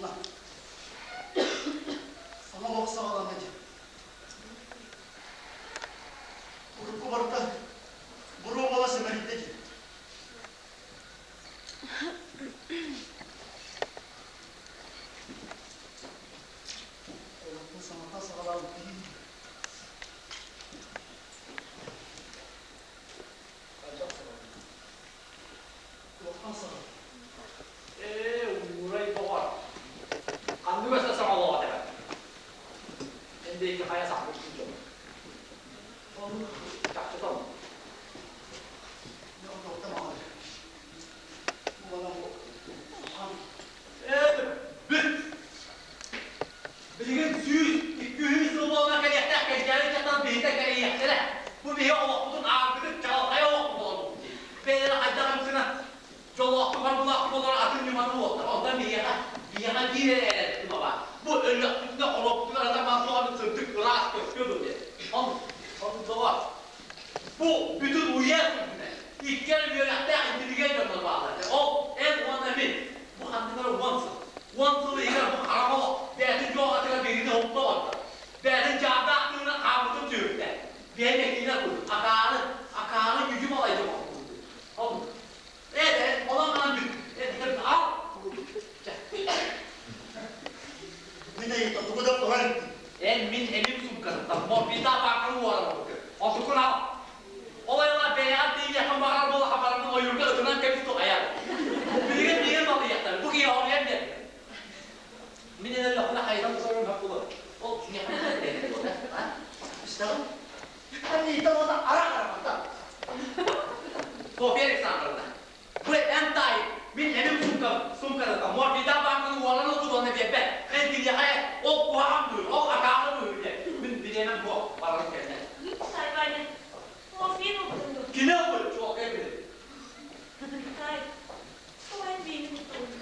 Манна саҥа олох саҕаланна дии. Урукку барыта буруо буола симэлийдэ дии. Олохпун саҥаттан саҕалаабыт киһи хайдах саҕалыыр? Туохтан саҕалыыр? Ээ, уурай доҕор. Ханнык өссө саҥа олоҕо этэ? Эн диэки хайа сахпыт дьон. Оннук Чахчыта оннук. Мин отуохтан аҕалар. Буолан бу хан Ээ, бүт! Билигин 100, 200 сыл буолан кэлиэхтээх кэнчээри ыччаттар биһитэ кэрийиэхтэрэ. Бу биһи олохпутун аартыгыт чаҕылхай олохпут олорбут дии. Бэйэлэрэ хайдах ымсына дьоллоохтук барбылаах буолар атын ньыманы уоттар. Онтон биһиэхэ, биһиэхэ биир эрэ эрэр тума баар. Бу өллөхпүтүнэ, хоруоппутугар атарман суоҕа сырдык ыраас көстүө дуо диэн. Он, он Бу бүтүн уйа үрдүнэн икки эрэ үөрэхтээх интеллигент дьоннор бааллар этэ. Ол эн уонна мин. Бу ханнык эрэ 10 сыл. 10 сыл иһигэр бу хара олох бэйэтин дьуоҕатыгар биһигини уһукта олордо. Бэйэтин дьаардаах тыына хааммытын түһүктэ. Бэйэм этиинэ курдук акаары, акаары ньүдьү балайда оҥорбут. Ол ээ, онон манан бүт. Э, ал. Чэ. Мин эйиэхэ тугу да ылар иликпин. Эн мин эмим суумкатыттан морфида пааканы уоран ылбыккын. Онтуккун ал. Ол айылаах бэйэҕэр тиийиэххин баҕарар буоллахха бараммын ойуурга ытынан кэбис тухайар. Билигин миигин балыйыахтара. Бу киһи хоруйан биэрдэ. Мин эн өллөхпүнэ хайдан сорун хөп булар. Ол миэхэ Истэҕин? Аннита уонна арах арахата. Софья Александровна, Бу эн таай, мин эмим суумкам, суумканыттан морфида бааҥканы уоран ылбыт уонна биэрбэт. Эн киниэхэ ол куһаҕан быһыы, ол акаары быһыы диэн. Мин бириэмэм суох, барарым кэннэ. Тай, Ваня, морфин ылбытыҥ дуо? Кини ылбыт, чуолкай билин. Тай, тоҕо эн миигин уттугун?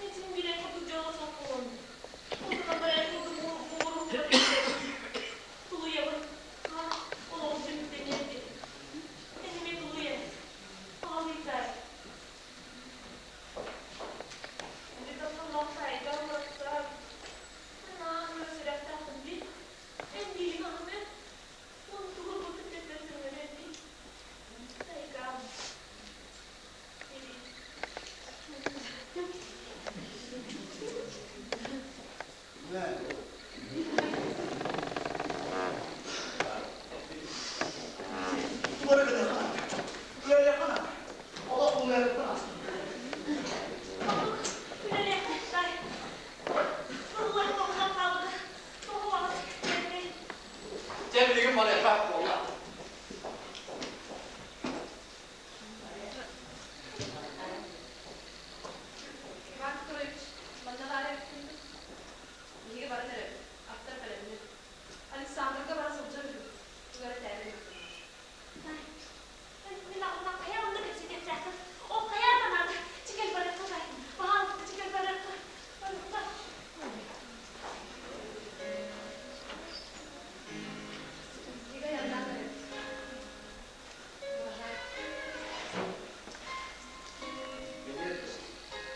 Эн син билэн курдук дьоло суох буолуоҥ. Онтон баран курдук муҥуру Тулуйабын, олоҕум түмүктэниэр диэн. Эн эмиэ тулуйан. Тугу эрэ гыныахха наада. Үлэлиэххэ наада. Олох уларыттан астым. Дьэ билигин барыахха буолла. Иван Петрович, манна баар эбиккин дуу? Биһиги баран эрэбит, аттар бэлэмнэр. Александрга бара сылдьар үһү, тугу эрэ этээри Мин аҕам хайа онно кэпсэтиэхтээхпин. Ол хайаан да наада. Чикэл барыахха бай. Баһаалыста чикэл барыахха. Барыахха. Игорь аннан эрэбит. Баһаай.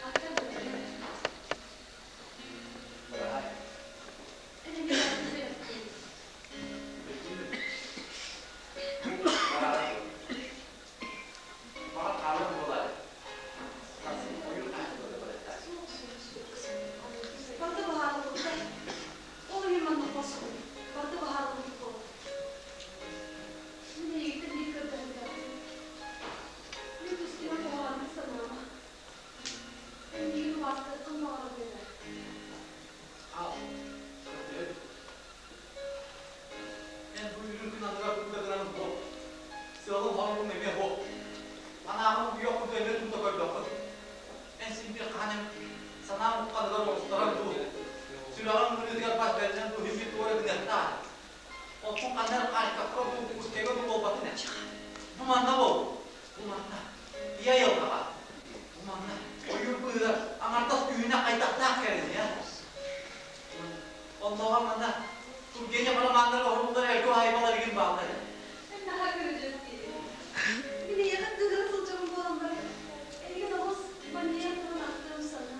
Аттар бэлэмнэр. Быраһаай. Эн эмиэ баран үөрэх. Баҕар хаалар буолаары. Ойуур хаһыатыгар барыахтаах. Барыта баһаарыллыбыта. Ол иһин маннык хоску. Барыта баһаарыллыбыт буолар. Мин эйигиттэн биир көрдөһөрдөөхпүн. Мин тустууга куһаҕаннык санаама. Эн миигин убаастыаххын баҕарабын этэ. Ал, көрдөһөбүн. Эн бу үрүҥ күн анныгар тугу да гынан суох. Сыалым-соругум эмиэ суох. Анаабын уйуох курдук эмиэ тугу да көрбөккүн. Эн син биир хаһан эмит санаам ухханыгар оҕустаран дуу, сүрэҕиҥ ыарыытыгар бас бэринэн дуу иһин тугу эрэ гыныахтаах. Оттон ханна эрэ Харьковка дуу, Курскайга дуу буолбатын ээ. Бу манна буол. Бу манна. Ийэ айылҕаҕа. Бу манна. Ойуур быыһыгар аҥардас күһүнэ хайдахтаах кэрэний, а? Оннооҕор манна Тургенев романнара оһоллор эргэ уһаайбалар игин бааллар. Эн наһаа көрүдьүөс киһи. Мин эйиэхэ кыыһыра сылдьабын буолан баран, эйигин олус манньыйан туран ахтыам санаа.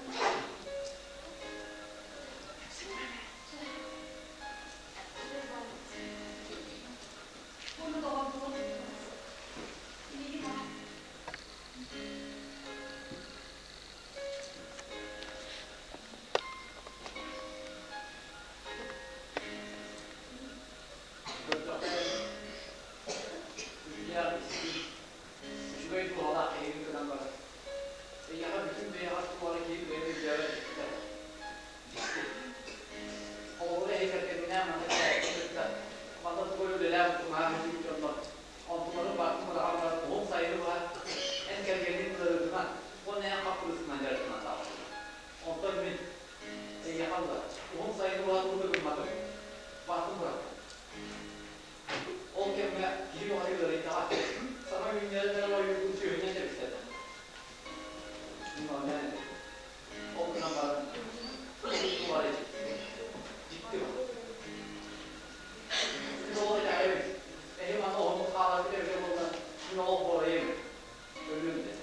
Мин оонньоон эрэбин. Ол гынан баран туох эрэ дьикти. Дьикти бу. Мин олох итэҕэйэбин. Эһи манна уһуннук хааларгыт эбитэ буоллар, мин олох буорайым. Өлүөм этэ.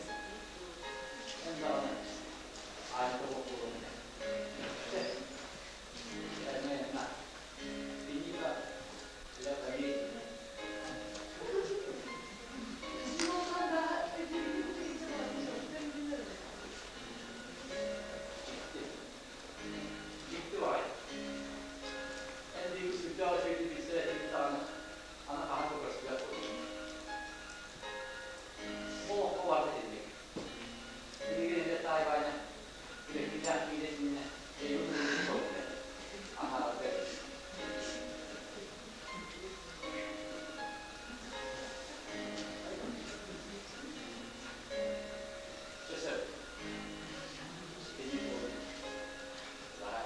Эн даҕаны аайта суох буолуоҥ этэ. Чэ, эрэнимэ на. Финита для комедии. Дьикти. Дьикти баҕайы. Эн биһиги сүрдээх үчүгэйдик билсэр этибит даҕаны, аны хаһан да көрсүбэт буоллубут. Бу олоххо барыта итинник. Билигин эдэр таайбаайна үлэһиттээх киирэ иннинэ эйигин уруйдуу соҕус аһаарарга Чэ сөп. Ситиһии буоллун. Баай.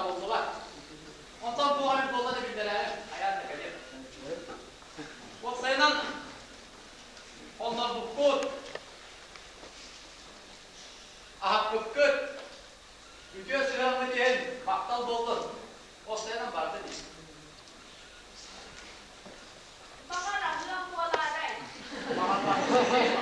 табыллыбат. Онтон туох эмит буолла да биллэрээри хайаан да кэлиэм. Уопсайынан, хоннорбуккут, аһаппыккыт, үтүө сыһыаҥҥыт иһин махтал буоллун. Уопсайынан барда дии. Баҕар аһыам буолаарай? Баҕар